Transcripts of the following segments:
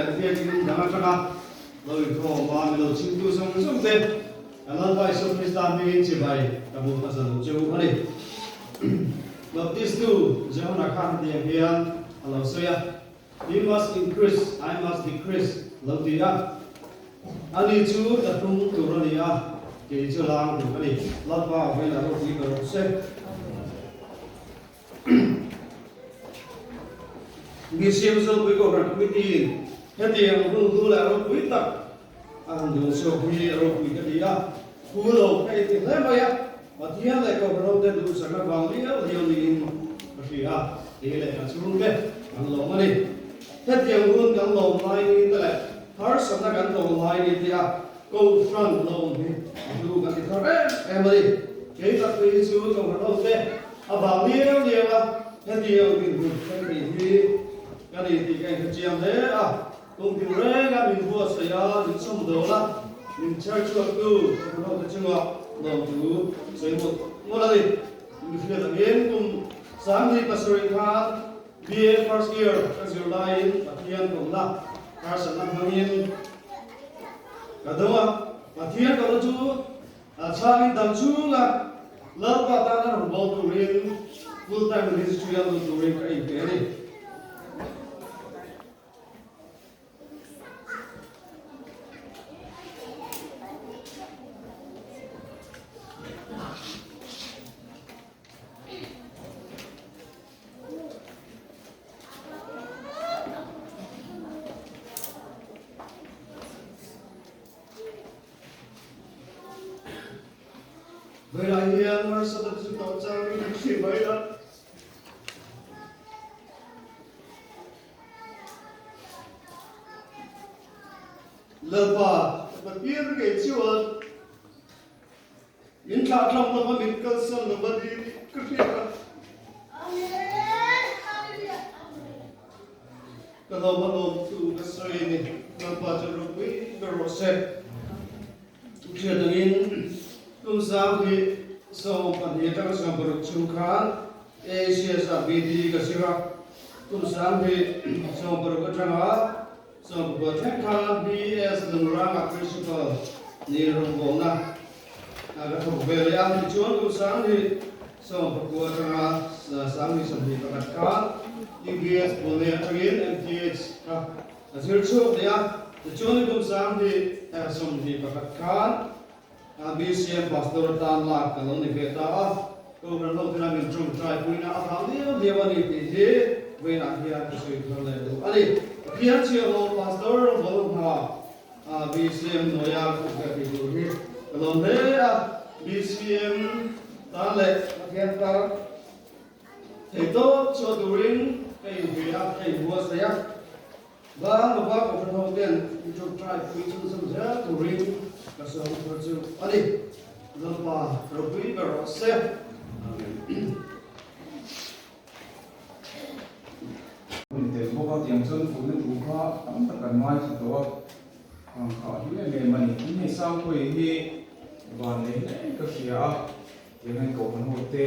leh biakin dang atanga lo inkhawm a mi lo chhimtu zawng zawng te kan Lalpa Isua Krista hmingin chibai ka bul hmasa duh che u a ni. Baptistu Johana khan hetiang hian a lo sawi a, He must increase, I must decrease lo ti a. Ani chu ta hlung tur a ni a, kei chu lang tur ka ni. Lalpa vela ropui ber rawh se. BCM Zawlpui Kohhran Committee-in hetiang hun hlu leh ropui tak a han dun chhuak hi ropui ka ti a, thu lo ka inti hle mai a, Pathian leh Kohhran hote duhsakna vang liau liau niin ka hria a, kei leh ka chhungte kan lawm a ni. Hetiang hun kan lawm lai ni te leh harsatna kan tawn lai ni te a Kohhran lawm hi a hlu kan ti thar em em a ni. Kei tak phei hi chu Kohhran hote a vang liau liau a, hetiang dinhmun kan tih hi ka ni tih ka inhrechiang hle a. Kum tin renga min buatsaih a, min sawm dawl a, min chher chhuaktu Kohhran hote chungah lawmthu sawi mawlh mawlh a ni. Min hriat angin kum 27 khan BA first year ka zir laiin Pathian kawmna harsatna hmangin ka dawng a. Pathian kawmna chu chhangin dam chunga Lalpa tana rawn bawl turin full time ministry a lut turin ka inpe a ni. Vawilah hian harsatna chu tawh changin ka hri mai a. Lalpa, Pathian ngei chuan min thlahthlam lova min kalsan lova ni tih ka hria a. Ka lawm a lawm thu ka sawi a ni. Lalpa chu ropui ber rawh se. Hriat angin tum sang hi 12 atanga 60 chhung khan ACS ah BD ka zir a, tum sang hi 60 atanga 19 thleng khan BS Lungrangah Principal ni rawngbawlna ka thawk ve leh a, tichuan kum sang hi 19 atanga sang hi 21 khan UBS Pune atangin MTH ka A zir chhuak leh a, tichuan i kum 21 khan BCM Pastor atan lak ka lo ni ve ta a, Kohhran ho tena min tawngtai puina a vang liau liau a ni tih hi vawiinah hian ka sawi thar leh duh a ni. Pathian chhiahhlawh Pastor Rawngbawl hna BCM hnuaia ka hriat tih tur hi ka lawm hle a, BCM tan leh Pathian tar Theihtawp chhuah turin ka inhmeh a, ka inbuatsaih a. Bang lova Kohhran ho ten i tawngtai pui chhunzawm zel turin ka sawm thar chu a ni. Lalpa ropui ber rawh se. Amen. Hun tel bawk a, tiang chuan fuhna thu kha tam tak kan ngaithla tawh a, kang kha a hlu em em a ni. Tin hei Sangpuii hi van leh hle ka hria a. Tiangin kohhran hote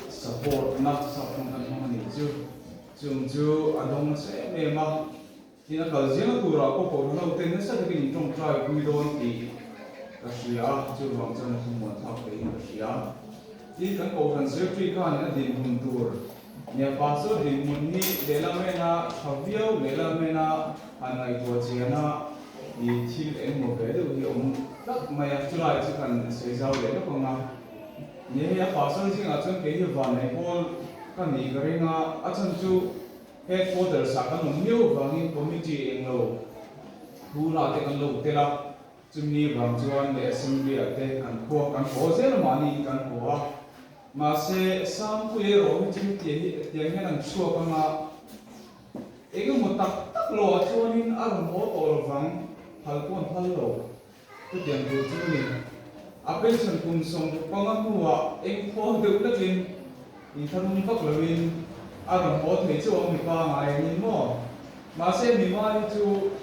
support na sap hmang kan hmang a nih chu. Chung chu a dawng nasa em em a. Tin a kal zia turah pawh kohhran hote nasa takin in tawngtai pui dawn tih ka hria a, chuvang chuan a thlamuan thlak theihin ka hria. Tin kan kohhran secretary khanin a dinhmun tur nia pastor dinhmun hi lehlam ena tha viau lehlam ena han ngaihtuah chian a i thil engemaw ve deuh hi a awm tlat mai a, chulai chu kan sawi zau leh lawk ang a. Ni hei a pastor zingah chuan kei hi vanneih pawl ka nih ka ring a, a chhan chu headquarters ah kan awm miau vangin committee englo thu la te kan lo tel a, chumi vang chuan leh assembly ah te kan khua kan haw zel a mahni in kan haw a. Mahse Sangpuia erawh hi chu hetiang hi tiang hian an chhuak ang a, Eng emaw tak tak lo ah chuanin a rawn haw tawh lovang, phal pawh an phal lo. Chutiang tur chu ni. A pension kum 15 hnuah eng khawl deuh takin inthlahrung vak loin a rawn haw thei chauh ang mipa ngai a ni maw? Mahse mima hi chu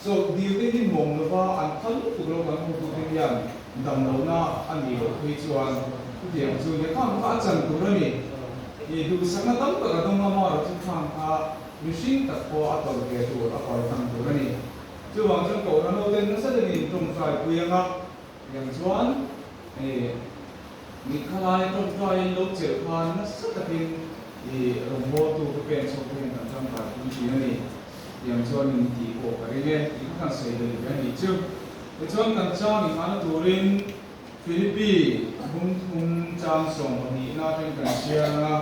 chawlh dil te hi nuam lova an phal lutuk lo kan hotute hian dam lohna a nih loh phei chuan chutiang chu ni. Khang kha a chan tur a ni. Duhsakna tam tak a dawng a, Mara chu khang kha. Mihring tak pawh a tawlh ve tur a paltlang tur a ni. Chuvang chuan Kohhran hoten nasa deuhin tawngtai pui anga tiang chuan ih mitkhalaia tawngtaiin lo chelh khan nasa takin ih rawngbawltu ka pen chhuak te hian kan tangkai pui thin a ni. Tiang chuan min tih pawh ka ring e tih kha kan sawi belh ve a nih chu. Tichuan kan chang inghahna turin Philippi bungthum chang sawmpahnihna atangin kan chhiar ang a,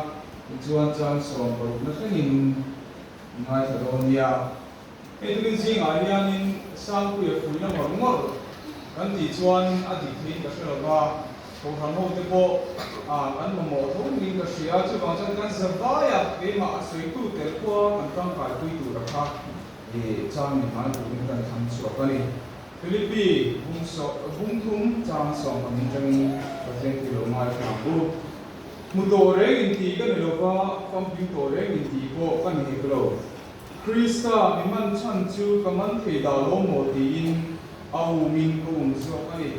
tichuan chang sawmparukna thlengin ngaithla dawn nia. Hei tukin zingah hianin Sangpuia fuihna ngawr ngawr kan tih chuan a dik theiin ka hre lo va, Kohhran hote pawh kan mamawh tho niin ka hria, chuvang chuan kan za vaia keimah a sawitu tel khua kan tangkaipui tura kha chang inhmai turin kan thlang chhuak a ni. Philippi bung thum chang 12 atangin Pathian thu lo ngaithla ang u. Hmu tawh reng inti ka ni lova, famkim tawh reng inti pawh ka ni hek lo. Krista mi man chhan chu ka man thei dah lo maw tiin a umin ka um zawk a ni.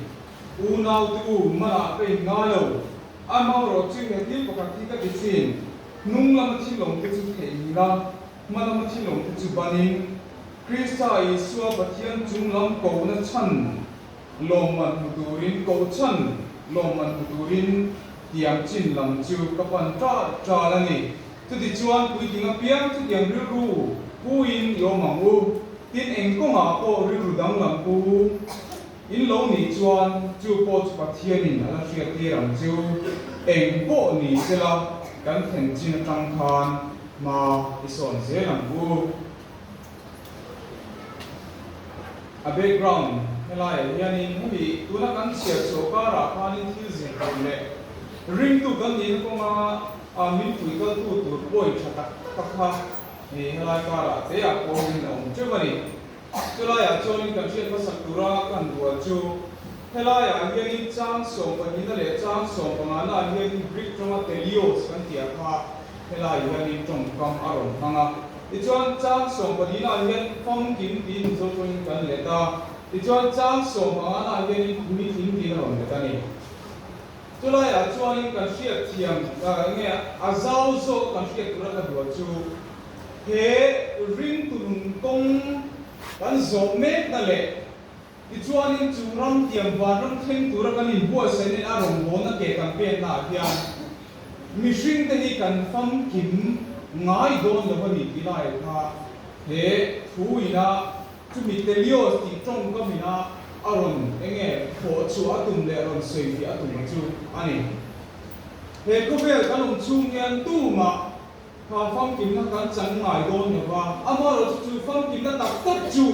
Unau te u, manah ka in ngai lo. Amaherawh chu he thil pakhat hi ka ti thin, hnung lama thil awm te chu theih nila, hma lama thil awm te chu banin, Krista Isua Pathian chung lam kohna chhan lawmman hmu turin koh chhan lawmman hmu turin tiang chin lam chu ka pan ṭal ṭal a ni. Chutichuan puitling apiang chutiang rilru puin i awm ang u. Tin, eng kawngah pawh rilru danglam pu in lo nih chuan chu pawh chu Pathianin a la hriattir ang chu. Eng pawh ni sela kan thlen chin aṭang khan hma i sawn zel ang u. A background helaiah hianin hemi tuna kan chhiar chhuah karah khanin thil zir tur leh ringtu kan nihna kawnga a min pui kaltu tur point tha tak tak a kha helai karah te ah pawhin a awm teuh a ni. Chulaiah chuanin kan hriat hmasak tura kan rual chu helaiah hianin chang sawmpahnihna leh chang sawmpangana ah hianin Greek tawnga telios kan tih ah kha Helai hianin tawngkam a rawn hmang a, tichuan chang 14 ah hian famkim tiin Mizo tawngin kan let a, tichuan chang 15 ah hianin puitling tiin a rawn let a ni. Chulaiah chuanin kan hriat thiam nge a zau zawk kan hriat tura ka duah chu he ringtu nun kawng kan zawh mekna leh Tichuanin chu ram tiam vanram thleng tura kan inbuatsaih nen a rawngbawlna ke kan peknaah hian mihringte hi kan famkim ngai dawn lo a ni tih lai kha he thu ina chumi Telios tih tawngkam ina a rawn enge thawh chhuah a tum leh rawn sawifiah a tum a chu a ni. He khawvel kan awm chhung hian tumah kha famkimna kan chang ngai dawn lo va, amaherawhchu chu famkimna tak tak chu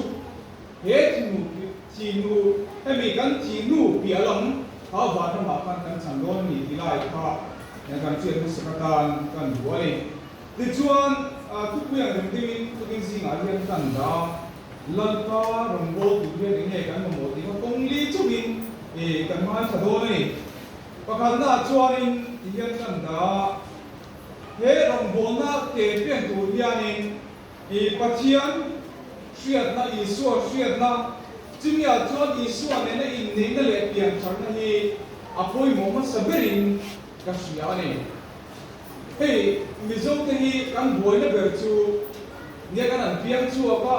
He thinu thinu, hemi kan thinu piah lam kha vanramah khan kan chhan dawn a ni tih lai kha kan hriat hmasak atan kan duh a ni. Tichuan, thupui ang reng deuhin tukin zingah hian kan dah a, Lalpa rawngbâwl tur hian eng nge kan mamawh tih kha kawng li chauhin kan ngaithla dawn a ni. Pakhatnaah chuanin ti hian kan dah a, he rawngbâwlna ke pen tur hianin I Pathian hriatna, Isua hriatna, chimiah chuan Isua nena inneihna leh piantharna hi a pawimawh hmasa berin ka hria a ni. Hei Mizote hi kan buaina ber chu nia kan han piang chhuak a,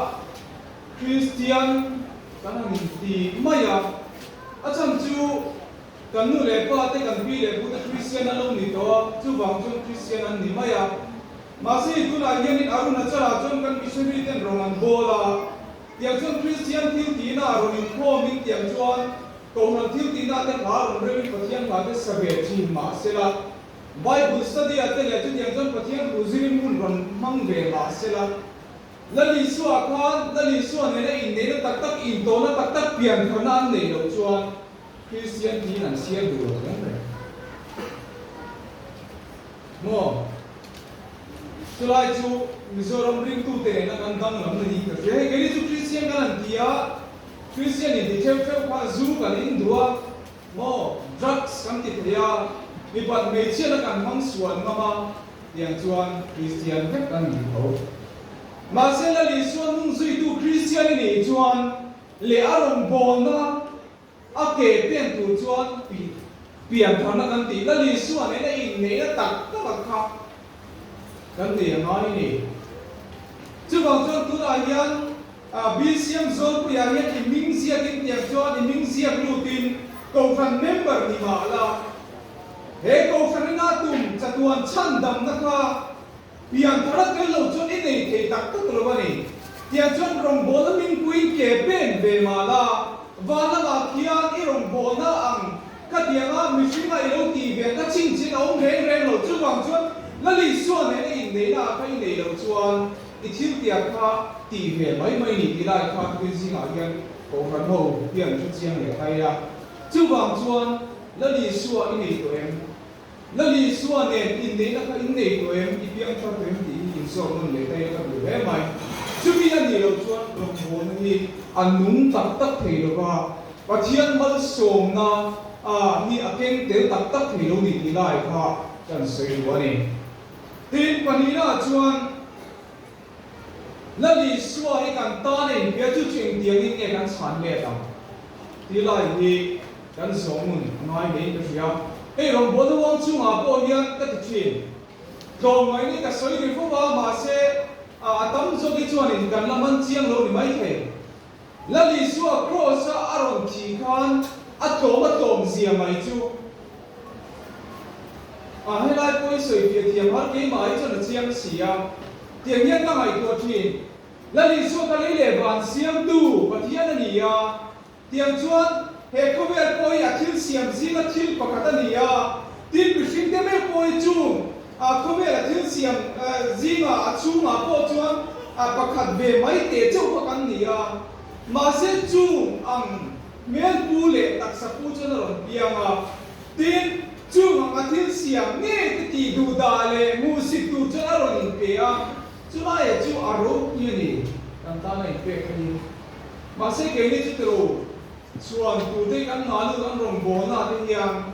Kristian kan han inti mai a, a chhan chu kan nu leh pa te, kan pi leh pu te Kristian an lo ni tawh a, chuvang chuan Kristian an ni mai a. Mahse tunah hianin Arunachala chuan kan missionary ten rawn an bawl a, tiang chuan Kristian thil tihna ah rawn inkhawmin tiang chuan Kohhran thil tihna te hla rawn reuhin Pathian hla te sa ve thin mahsela Bible study ah te leh chutiang chuan Pathian thu zirin hun rawn hmang ve mahsela Lal Isua khan Lal Isua nena inneihna tak tak intawhna tak tak piantharna an neih loh chuan Kristian tiin an chhiar duh lo reng reng. Maw? Chulai chu Mizoram ringtute nena kan danglamna hi ka hria. Hei keini chu Kristian kan han ti a, Kristian inti theuh theuh kha zu kan in duh a, maw? Drugs kan ti thei a, mipat hmeichhiatna kan hmang sual ngam a, tiang chuan Kristian vek kan ni tho. Mahse Lal Isua nungzuitu Kristian i nih chuan leh a rawngbawlna, A ke pen tur chuan pi piantharna kan tih Lal Isua nena inneihna tak tak a kha kan nei a ngai a ni. Chuvang chuan tunah hian BCM Zawlpuiah hian i hming ziakin tiang chuan i hming ziak lutin Kohhran member ni mah la, he Kohhran ina tum chatuan chhandamna kha pian thar a tel lo chuan i nei thei tak tak lo a ni. Tiang chuan rawngbawlna hmingpuiin ke pen ve mah la, van lamah khian i rawngbawlna ang Ka tianga mihringa i lo tih ve ka chhin chin a awm reng reng lo. Chuvang chuan Lalisua nena inneihna ah kha i neih loh chuan i thil tiang kha tih ve mai mai ni tih lai khan thil zingah hian Kohhran ho hian hre chiang leh ta ila. Chuvang chuan Lalisua i nei tawh em? Lalisua nen inneihna kha in nei tawh em? I piang thar tawh em tih hi insawm nawn leh ta ila ka duh hle mai. Chumi a nih loh chuan rawngbawlna hi a nung tak tak thei lo va. Pathian malsawmna a hi a keng tel tak tak thei lo ni tih lai kha kan sawi duh a ni. Tin, pahnihnaah chuan Lal Isua hi kan tan a inpia chu chu engtiangin nge kan chhan let ang tih lai hi kan zawh ngun a ngai ngeiin ka hria. Hei rawngbawlna uang chungah pawh hian ka ti thin. Tlawmngaihna ka sawi ri fo a, mahse a tam zawk hi chuanin kan la man chiang lo ni maithei. Lal Isua Kraws-a a rawn thih khan a tlawm a tlawm zia mai chu a helai pawh i sawi fiah thiam har keimah hi chuan a chiang si a, tiang hian ka ngaihtuah thin. Lal Isua ka lei leh van siamtu Pathian a ni a, tiang chuan he khawvel pawh hi a thil siam zinga thil pakhat a ni a, tin mihringte meuh pawh hi chung A khawvela thil siam zinga a chhungah pawh chuan pakhat ve mai teh chauh kha kan ni a, mahse chung ang hmelpu leh taksa pu chuan a rawn piang a. Tin, chung ang a thil siam ngei te tih duh dah leh hmuhsit tur chuan a rawn inpe a, chulaiah chu a ropui a ni, kan tan a inpek a ni. Mahse keini chu tiro chuan tute kan ngah lut an rawn bawlna te hian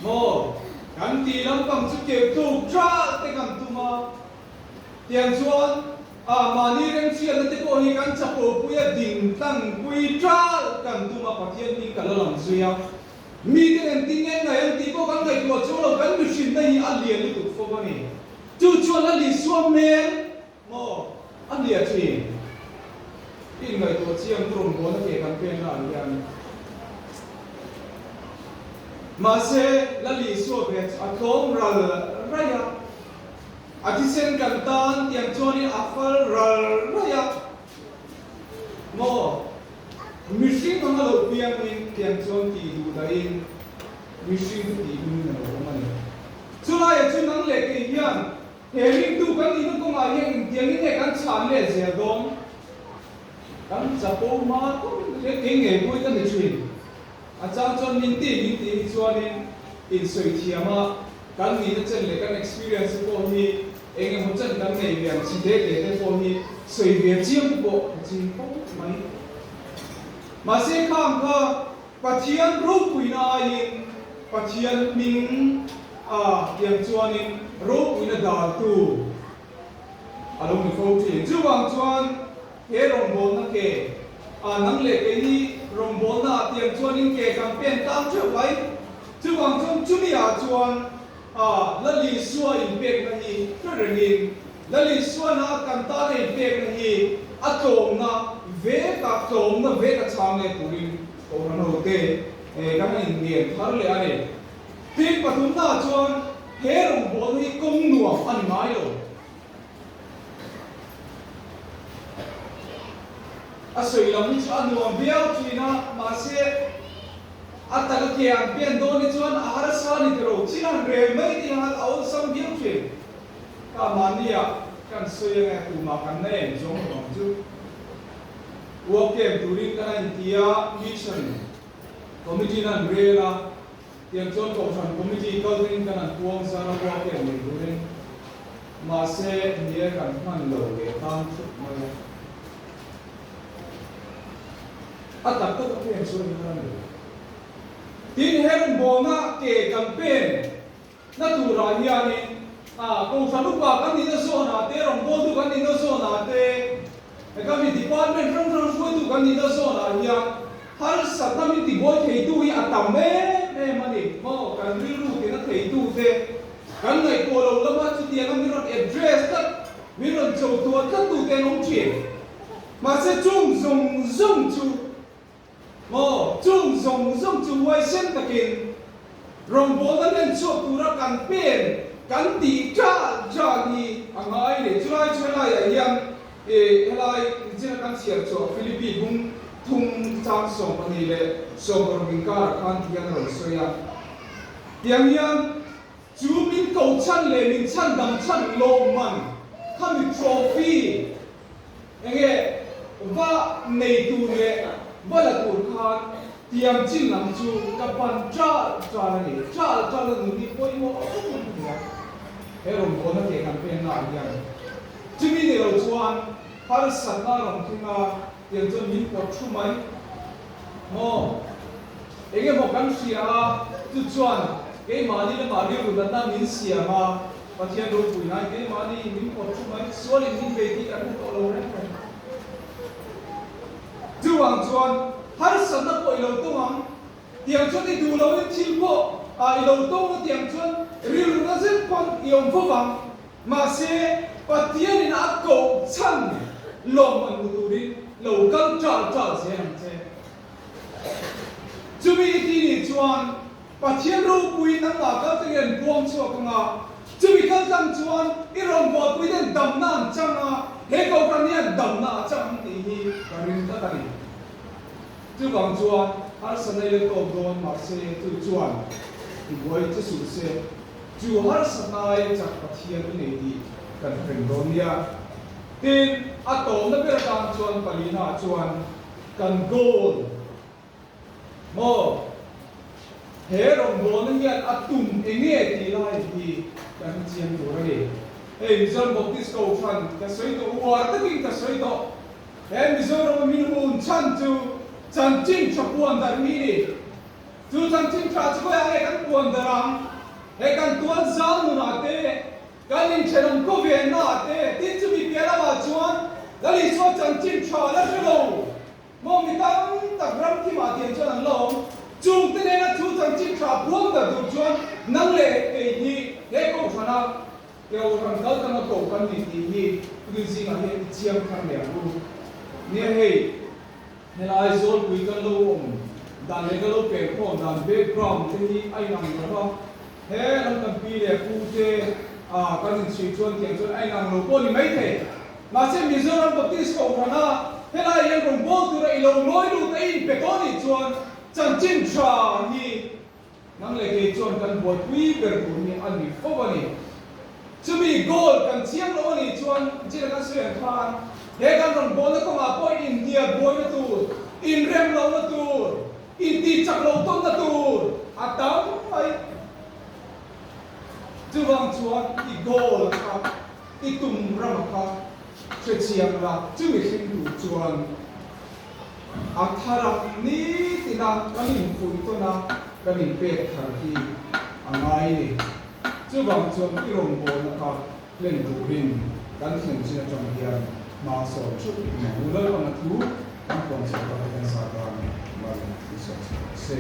Maw? Kan tih lampang chu keuh tluk ṭalh te kan tum a, tiang chuan a mahni remhriatna te pawh hi kan chapopui a ding tlangpui ṭalh kan tum a, Pathian hming ka la lang zui a, mite engtin nge ngaih ang tih pawh kan ngaihtuah chuang lo, kan mihrinna hi a lian lutuk fawk a ni. Chu chuan a Lisua hmel Maw? A nia thin. I inngaihtuah chiang rawng bawlna ke kan pen lah hian. Mahse, Lal Isua ve chu a tlawm ral raih a. A thisen kan tan tiang chuanin a fal ral raih a. Maw? Mihring anga lo piangin tiang chuan tih duh dahin mihring chu tih hmingin a lo awm a ni. Chulaiah chu nang leh kei hian He ringtu kan nihna kawngah hian engtiangin nge kan chhan leh zel dawn? Kan chapo hma tawp in kei ngei pawhin ka ni thin. A chang chuan min ti min tih hi chuanin insawi thiam a, kan nihna chen leh kan experience te pawh hi eng emaw chen kan nei ve ang chi te te te pawh hi sawi ve chiang te pawh ka ching fo mai. Mahse khang kha Pathian ropuina aiin Pathian hming a tiang chuanin ropuina daltu a lo ni fo thin. Chuvang chuan he rawngbawlna ke a nang leh kei hi rawngbawlna ah tiang chuanin ke kan pen tlang theuh mai. Chuvang chuan chumi ah chuan a Lal Isua inpekna hi hre rengin Lal Isuana kan tana inpekna hi a tlawmna veka tlawmna veka chhang leh turin Kohhran hote kan inngen thar leh a ni. Tin, pathumnaah chuan he rawngbawlna hi kawng nuam a ni ngai lo. A sawi lam hi chu a nuam viau thin a, mahse a taka ke an pen dawn hi chuan a harsa a ni tiro. Thil han rel mai tih a awlsam viau thin. Ka mahnia kan sawi ange tumah kan na em zawng lo ang chu. Work camp turin kan a inti a, Mission Committee in an rel a, tiang chuan Kohhran Committee kalin kan an puang zan a work camp nei turin. Mahse nia kan hman lo leh tan thut mai a. A tak tak a pen chuan in kan lo. Tin, he rawngbawlna ke kan pen Na turah hianin a Kohhran upa kan nihna zawnah te, rawngbawltu kan nihna zawnah te, hekami department hrang hrang hruaitu kan nihna zawnah hian harsatna min tibuai theitu hi a tam em em a ni. Maw kan rilru tina theitu te kan ngaihtuah lo lama chutianga min rawn address tlat. Min rawn cho tuah tlat tu te an awm thin. Mahse chung zawng zawng chu maw, chung zawng zawng chu huaisen takin rawngbawlna hlen chhuak tura kan pen kan tih ṭal ṭal hi a ngai a ni. Chulai chu helaiah hian helai nichina kan chhiar chhuah Philippi bung thum chang 12 leh 16 inkarah khan tihian a rawn sawi a. Tiang hian Chu min ko chhan leh min chhan dang chhan lawmman khami trophy enge va nei tur leh va la tur khan tiang chin lam chu ka pan ṭal ṭal a ni. Ṭal ṭal a nun hi pawimawh em em a ni a, he rawngbawlna ke kan penna ah hian chumi ni lo chuan harsatna a rawn thleng a, tiang chuan min pawt thu mai maw? Eng emaw kan hria a, chu chuan keimahni lamah rilru natna min siam a, Pathian ropui nai keimahni min pawt thu mai, sualin min bei tih kan hmu tawh lo reng reng. Chuvang chuan harsatna pawh i lo tawng ang, tiang chuan i duh loin thil pawh ah i lo tawng a tiang chuan rilru na zet pawn i awm fo vang. Mahse, Pathianin a koh chhan lawm an hmu turin lo kal ṭal ṭal zel ang che. Chumi i ti nih chuan Pathian ropui nangmah kal te hian buang chhuak ang a, chumi kal tlang chuan i rawn buaipui ten damna an chang a, he kohhran hian damna a chang ang tih hi ka ring tlat a ni. Chuvang chuan harsatna i la tawk dawn mahse chu chuan i buai che suh se, chu harsatna ai chak Pathian i nei tih kan hreng dawn nia. Tin, a tawpna ber atang chuan palina chuan Kan goal maw? He rawngbawlna hian a tum enge tih lai hi kan chiang tur a ni. Hei Mizoram Baptist Kohhran ka sawi tawh, uar takin ka sawi tawh. He Mizorama min hun chhan chu chanchin tha puan darh hi ni. Chu chanchin tha chu khawiah nge kan puan darh ang? He kan tual zal nunah te Kan inthenawm khawvelna ah te tin chumi piah lamah chuan Lal Isua chanchin tha la hre lo maw mi tam tak ram thimah tiang chuan an la awm. Chung te nena thu chanchin tha buang ber tur chuan nang leh kei hi he kohhrana kohhran kal tanga koh kan ni tih hi tun zingah hian i chiang thar leh ang u. Nia hei. Helai Zawlpui kan lo awm dan leh ka lo pengkhawm dan background te hi a inang lo va, he lam kan pi leh pu te ah kan inchhui chuan tiang chuan a inang lo pawh ni maithei. Mahse Mizoram Baptist Kohhrana helai hian rawn bawl tura i lo ngawi lut a inpe tawh nih chuan chanchin tha hi Nang leh kei chuan kan buaipui ber tur hi a ni fo a ni. Chumi goal kan chiang lo a nih chuan Jin kan sawi ang khan he kan rawn bawlna kawngah pawh inhnial buaina tur, inrem lohna tur, intih chak lo tawnna tur a tam mai. Chuvang chuan i goal kha, i tum rama kha hre chiang la, chumi hring tur chuan A thar a, nitina kan infuih tawn a, kan inpek thar hi a ngai ni. Chuvang chuan i rawngbawlna kha hlen turin kan thlen chin atang hian hma sawn theuh i tum ang u. Lalpan a thu kan puan chhuah tak hi kan sa tan mal i sawn chhuah rawh se.